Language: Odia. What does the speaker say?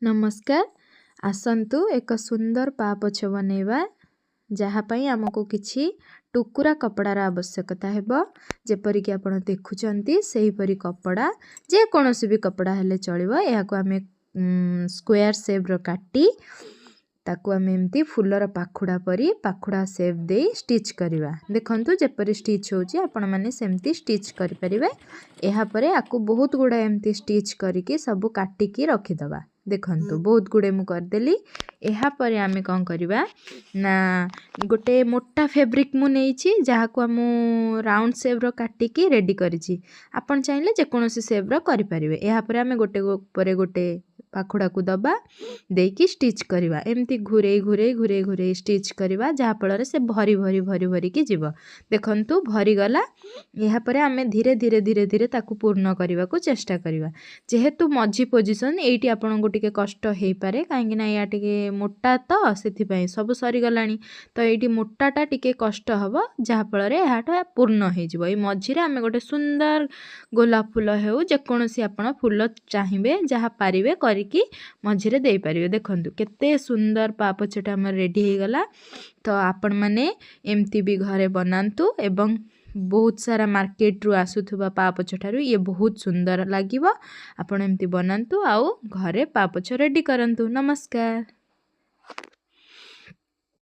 ନମସ୍କାର, ଆସନ୍ତୁ ଏକ ସୁନ୍ଦର ପାପୋଛ ବନେଇବା, ଯାହା ପାଇଁ ଆମକୁ କିଛି ଟୁକୁରା କପଡ଼ାର ଆବଶ୍ୟକତା ହେବ। ଯେପରିକି ଆପଣ ଦେଖୁଛନ୍ତି ସେହିପରି କପଡ଼ା, ଯେକୌଣସି ବି କପଡ଼ା ହେଲେ ଚଳିବ। ଏହାକୁ ଆମେ ସ୍କୋୟାର ସେପ୍ର କାଟି ତାକୁ ଆମେ ଏମିତି ଫୁଲର ପାଖୁଡ଼ା ପରି ପାଖୁଡ଼ା ସେପ୍ ଦେଇ ଷ୍ଟିଚ୍ କରିବା। ଦେଖନ୍ତୁ, ଯେପରି ଷ୍ଟିଚ୍ ହେଉଛି ଆପଣମାନେ ସେମିତି ଷ୍ଟିଚ୍ କରିପାରିବେ। ଏହାପରେ ଆକୁ ବହୁତ ଗୁଡ଼ାଏ ଏମିତି ଷ୍ଟିଚ୍ କରିକି ସବୁ କାଟିକି ରଖିଦେବା। ଦେଖନ୍ତୁ, ବହୁତ ଗୁଡ଼େ ମୁଁ କରିଦେଲି। ଏହାପରେ ଆମେ କ'ଣ କରିବା ନା, ଗୋଟେ ମୋଟା ଫେବ୍ରିକ୍ ମୁଁ ନେଇଛି, ଯାହାକୁ ମୁଁ ରାଉଣ୍ଡ ସେପ୍ର କାଟିକି ରେଡ଼ି କରିଛି। ଆପଣ ଚାହିଁଲେ ଯେକୌଣସି ସେପ୍ର କରିପାରିବେ। ଏହାପରେ ଆମେ ଗୋଟେ ଉପରେ ଗୋଟେ ପାଖୁଡ଼ାକୁ ଦେବା, ଦେଇକି ଷ୍ଟିଚ୍ କରିବା। ଏମିତି ଘୁରେଇ ଘୁରେଇ ଘୁରେଇ ଘୁରେଇ ଷ୍ଟିଚ୍ କରିବା, ଯାହାଫଳରେ ସେ ଭରି ଭରି ଭରି ଭରିକି ଯିବ। ଦେଖନ୍ତୁ, ଭରିଗଲା। ଏହାପରେ ଆମେ ଧୀରେ ଧୀରେ ଧୀରେ ଧୀରେ ତାକୁ ପୂର୍ଣ୍ଣ କରିବାକୁ ଚେଷ୍ଟା କରିବା। ଯେହେତୁ ମଝି ପୋଜିସନ୍, ଏଇଠି ଆପଣଙ୍କୁ ଟିକେ କଷ୍ଟ ହେଇପାରେ, କାହିଁକିନା ଏଇଆ ଟିକେ ମୋଟା ତ ସେଥିପାଇଁ। ସବୁ ସରିଗଲାଣି ତ ଏଇଠି ମୋଟାଟା ଟିକେ କଷ୍ଟ ହେବ, ଯାହାଫଳରେ ଏହାଟା ପୂର୍ଣ୍ଣ ହେଇଯିବ। ଏଇ ମଝିରେ ଆମେ ଗୋଟେ ସୁନ୍ଦର ଗୋଲାପ ଫୁଲ ହେଉ, ଯେକୌଣସି ଆପଣ ଫୁଲ ଚାହିଁବେ, ଯାହା ପାରିବେ କରିକି ମଝିରେ ଦେଇପାରିବେ। ଦେଖନ୍ତୁ, କେତେ ସୁନ୍ଦର ପାପୋଛଟା ଆମର ରେଡ଼ି ହେଇଗଲା। ତ ଆପଣମାନେ ଏମିତି ବି ଘରେ ବନାନ୍ତୁ ଏବଂ ବହୁତ ସାରା ମାର୍କେଟରୁ ଆସୁଥିବା ପାପୋଛ ଠାରୁ ଇଏ ବହୁତ ସୁନ୍ଦର ଲାଗିବ। ଆପଣ ଏମିତି ବନାନ୍ତୁ ଆଉ ଘରେ ପାପୋଛ ରେଡ଼ି କରନ୍ତୁ। ନମସ୍କାର।